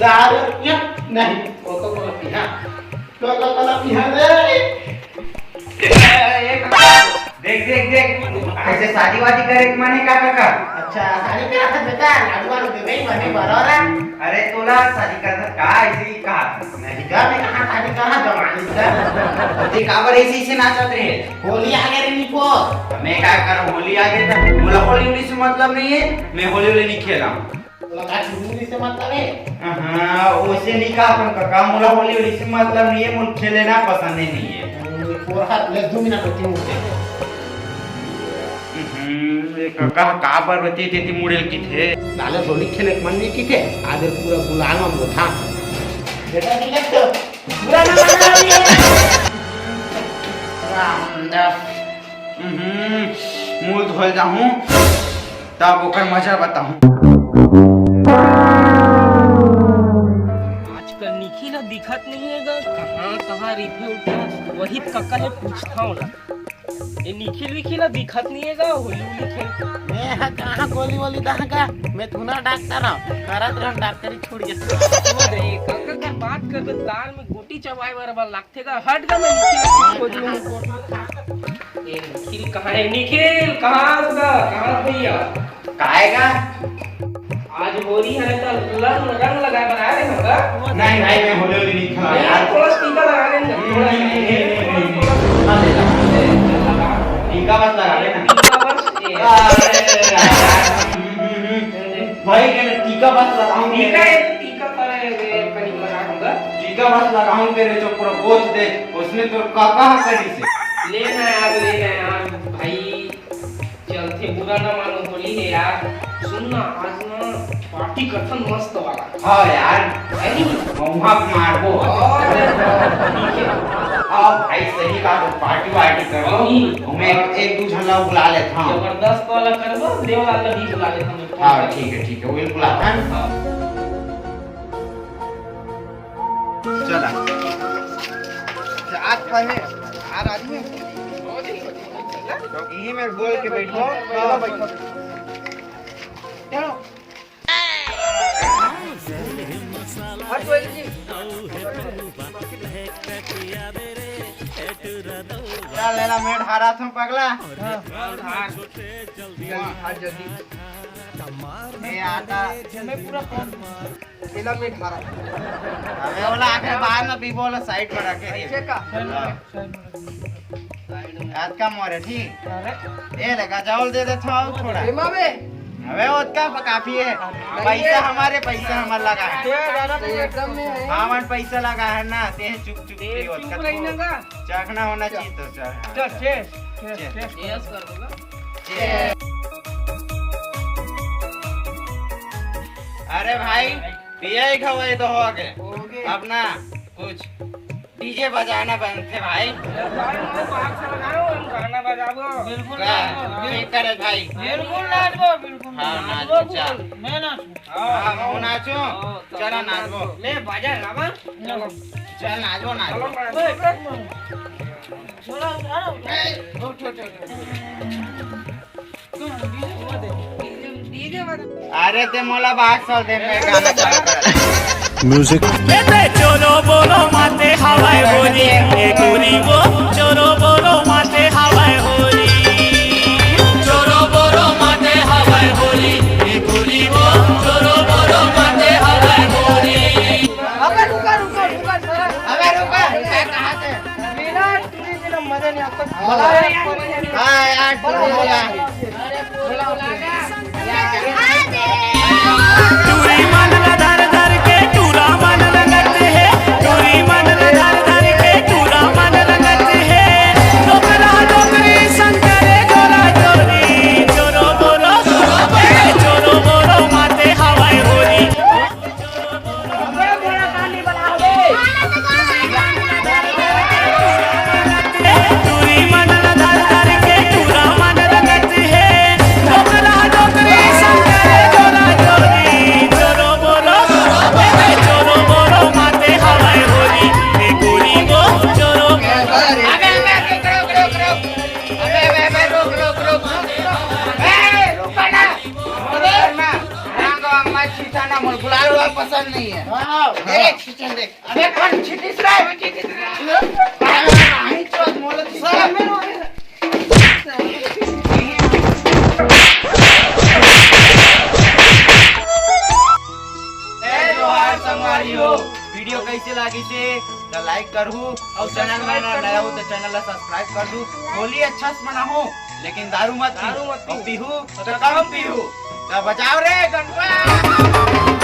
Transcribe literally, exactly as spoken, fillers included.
दारू पिया नहीं, कोका कोला पिया, कोका कोला पिया रे। देख, देख, देख, ऐसे शादी वादी करे के मन हे का, काका? अच्छा, शादी करत हस बेटा, लाडू वाडू देबे, बने बरोरा। अरे, तोला शादी करत हस का, ऐसे ही कहा था। नहीं गा, मैं कहाँ शादी कहाँ जमानी का। ते काबर ऐसे, ऐसे नाचत रहे? होली आ गए रे निको। मैं का करूँ, होली आ गए तो मोला होली, होली से मतलब नहीं है, मैं होली, होली नहीं खेला। तोला का चुनरी से मतलब हे? हाँ, वैसे नहीं कहा अपन काका, मोला होली, होली से मतलब नहीं है, मोला खेलना पसंद ही नहीं है। हम्म, पोरहा, ले दो मिनट होती मुझे। हम्म, ये काका का बर बती थे, ती मुड़ेल की थे। साले होली खेले के मन नहीं की थे, आधे पूरा गुलाम हम था। बेटा, नहीं लगता। बुरा ना मानना। रामदास। हम्म, मुंह धोए जाहूं, तब ओकर मजा बताहूं। आजकल निखिल ह दिखत नहीं हे गा, कहाँ कहाँ रिथे उठा, वही कका हे पूछता हूँ ना। ये निखिल विखिल ह दिखत नहीं हे गा, होली उली खेल। मैं ह कहाँ गोली वोली दहा गा, मैं धुना डॉक्टर हूँ, करत रहन डॉक्टरी छूट गया। अरे कका कर बात कर दे, दाल में गोटी चबाए बर बल लागथे गा, हट गा, मैं निखिल खोज लूँ। ए, निखिल कहाँ हे? निखिल, कहाँ हस गा? कहाँ हस भैया? काय गा? आज होली हरे त रंग, रंग लगाए बर आए रहे हम गा। नहीं भाई, मैं होली होली नहीं खेला यार। थोड़ा सा टीका लगा लेंगे। नहीं, नहीं, नहीं, नहीं, नहीं, नहीं। ना ले ला। टीका बस लगा लेना। टीका बस, ए। अरे यार। भाई, मैं टीका बस लगाऊं। टीका है, टीका तो है, ये कहीं लगा दूंगा। टीका बस लगाऊं तेरे जो पूरा बोझ दे, उसने तो काका करी से। लेना यार, लेना यार, भाई। चलथे, बुरा ना मानो, होली हे यार। सुन ना, आज ना पार्टी करथन मस्त वाला। हाँ यार, है नी? महुआ मारबो। अरे, ठीक है। हाँ भाई, सही कहा, तो पार्टी वार्टी करबो। हाँ। मैं एक, एक दू झन ला बुला लेता हूँ। जबरदस्त वाला करबो, देवलाल ला भी बुला लेता हूँ। हाँ, ठीक है, ठीक है, वही बुलाता हूँ। हाँ। चला। आज पहले चार आदमी। यही में बोल के बैठो। चलो। हट कोई जी। चल, लेला, मैं ढारा था पगला। हाँ। हाँ, जल्दी। मैं आता। मैं पूरा तेला में ढारा। अबे ओला आखिर बाद में पीबो, ओला साइड में रखे रहिए। ऐसे का? हाँ। आज का मोरे, ठीक? अरे। ए ले, गजावल दे दे, थोड़ा, थोड़ा। एमा बे। अबे ओतका प-, काफी है। नहीं पैसा है। हमारे, पैसा हमार लगा है। ये दादा तो एकदम में है। हाँ, हमार पैसा लगा है ना, ते चुप चुप ते पी, चुप ओतका रही तो ना का? चखना होना चल। चाहिए तो चल, हाँ, चल, चल। Cheers, cheers, cheers। Cheers कर दो ना। Cheers। अरे भाई, पिए ही खवाए तो हो गए। हो गए। अब ना कुछ डीजे बजाना बनथे भाई। अरे भाई, मैं बाक्स लगाओ, हम गाना बजाबो। बिल्कुल का? नाचबो, हाँ। ठीक करे भाई। बिल्कुल नाचबो, बिल्कुल हाँ, नाचबो, नाचबो, चल। बिल्कुल। मैं नाचूं। हाँ, हाँ, मैं नाचूं। हाँ, तो चलो नाचबो। नाचबो। मैं बाजा लावा। चलो। चल नाचबो, नाचबो। चलो, नाचबो। छोड़ो, छोड़ो। ए, उठ, उठ, उठ, उठ। अरे ते मोला बात कर दे, मैं गाना चालू कर। Music। ए ते चोरो बोरो माते हवाए होली, ए गोरी वो, चोरो बोरो माते हवाए होली। चोरो बोरो माते हवाए होली, ए गोरी वो, चोरो बोरो माते हवाए होली। अबे रुका, रुका, रुका, साला। अबे रुका, रुका, कहाँ से? मेरा टूरी जी ना मजा नहीं आपको। हाँ। हाँ यार, टूरी बोला। टूरी मन ला धर धर के टूरा मन रंगत हे, टूरी मन ला धर धर के टूरा मन रंगत हे। डोकरा पसंद नहीं है। हाँ। देख, खींचन देख। अबे कौन छिटिस रे? अरे, नहीं, चल, मोला खींच। जय जोहार संगवारी हो, वीडियो कैसे लागिस हे त लाइक करहू अउ चैनल में नया हो त चैनल ला सब्सक्राइब कर दू। होली अच्छा से मनाहू, लेकिन दारू मत पी। दारू मत पी। अउ पीहू त कम पीहू। त बजाओ रे गणपत।